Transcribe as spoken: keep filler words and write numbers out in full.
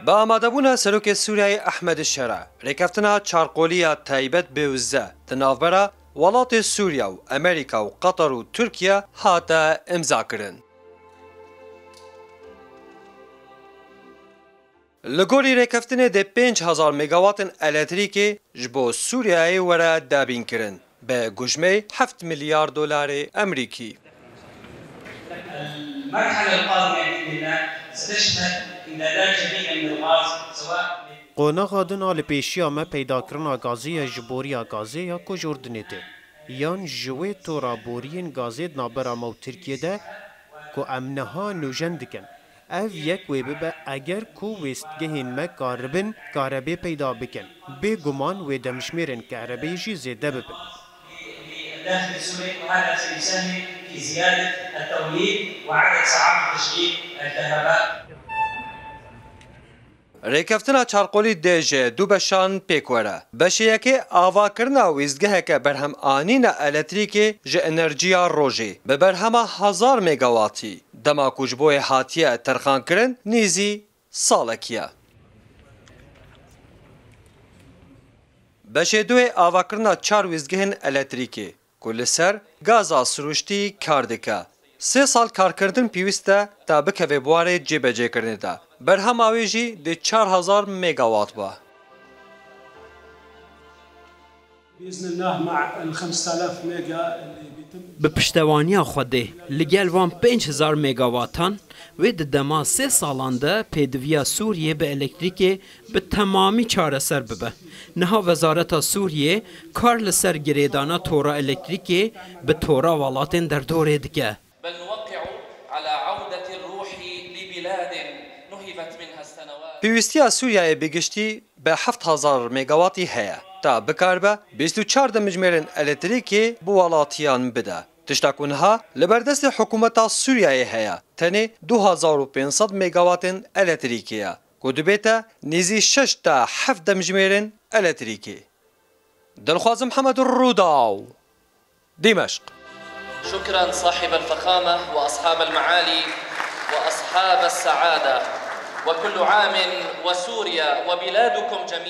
Bi amadebûna Serokê Sûriyeyê Ehmed Şera, rêkeftina çarqolî ya taybet bêwize di navbera welatê Sûriye û Amerîka û Qatar û Tirkiye hate îmzakirin. Li gorî rêkeftinê dê pênc hezar megawatên elektrîkê ji bo Sûriyeyê were dabînkirin, bi gujmeyê heft milyar dolarê Amerîkî. المرحلة القادمة بإذن الله ستشهد امدادات جديدة من الغاز، سواء Qonaxa din a li pêşiya me peydakirina gazê ye ji boriya gazê ya ku ji Urdinê tê, yan ji wê tora boriyên gazê di navbera me û Tirkiyê de ku em niha nûjen dikin. Ev yek wê bibe eger ku wêstgehên me karibin karebê peyda bikin. Bêguman wê demjimêrên karebeyê jî zêde bibin. الداخل السوري، وهذا سيساهم في زيادة التوليد وعدد ساعات تشغيل الكهرباء. Rêkeftina çarqolî dê ji du beşan pêk were. Beşê yekê avakirina wêstgeheke berhemanîna elektrîkê ji enerjiya rojê bi berhema hezar megawatî, dema ku ji bo yê hatiye terxankirin nêzî salekî ye. Beşê duyê avakirina çar wêstgehên elektrîkê ku li ser gaza sirûştî kar dike. Sê sal karkirdin pêwîst e ta bikeve bi warê cêbecêkirinê de. Berhema wê jî dê çar hezar megawatt be. بإذن الله مع الخمسة آلاف ميجا اللي بيتم Bi piştewaniya Xwedê, li gel van pênc hezar megawatan wê di dema sê salan de pêdiviya Sûriyê bi elektrîkê bi temamî çareser bibe. Niha Wezareta Sûriyê kar li ser girêdana tora elektrîkê bi tora welatên derdorê dike. بل نوقع على عودة الروح لبلاد نهبت منها السنوات. Pêwîstiya Sûriyeyê bi giştî bi heft hezar megawatî heye, ta bikaribe bîst û çar demjimêrên elektrîkê bi welatiyan bide. Tişta ku niha li ber destê hikûmeta Sûriyeyê heye, tenê du hezar û pênc sed megawatên elektrîkê ye, ku dibête nêzî şeş ta heft demjimêrên elektrîkê. Dilxwaz Mihemed, Rûdaw, Dîmeşq. شكرا صاحب الفخامة وأصحاب المعالي وأصحاب السعادة، وكل عام وسوريا وبلادكم جميعا.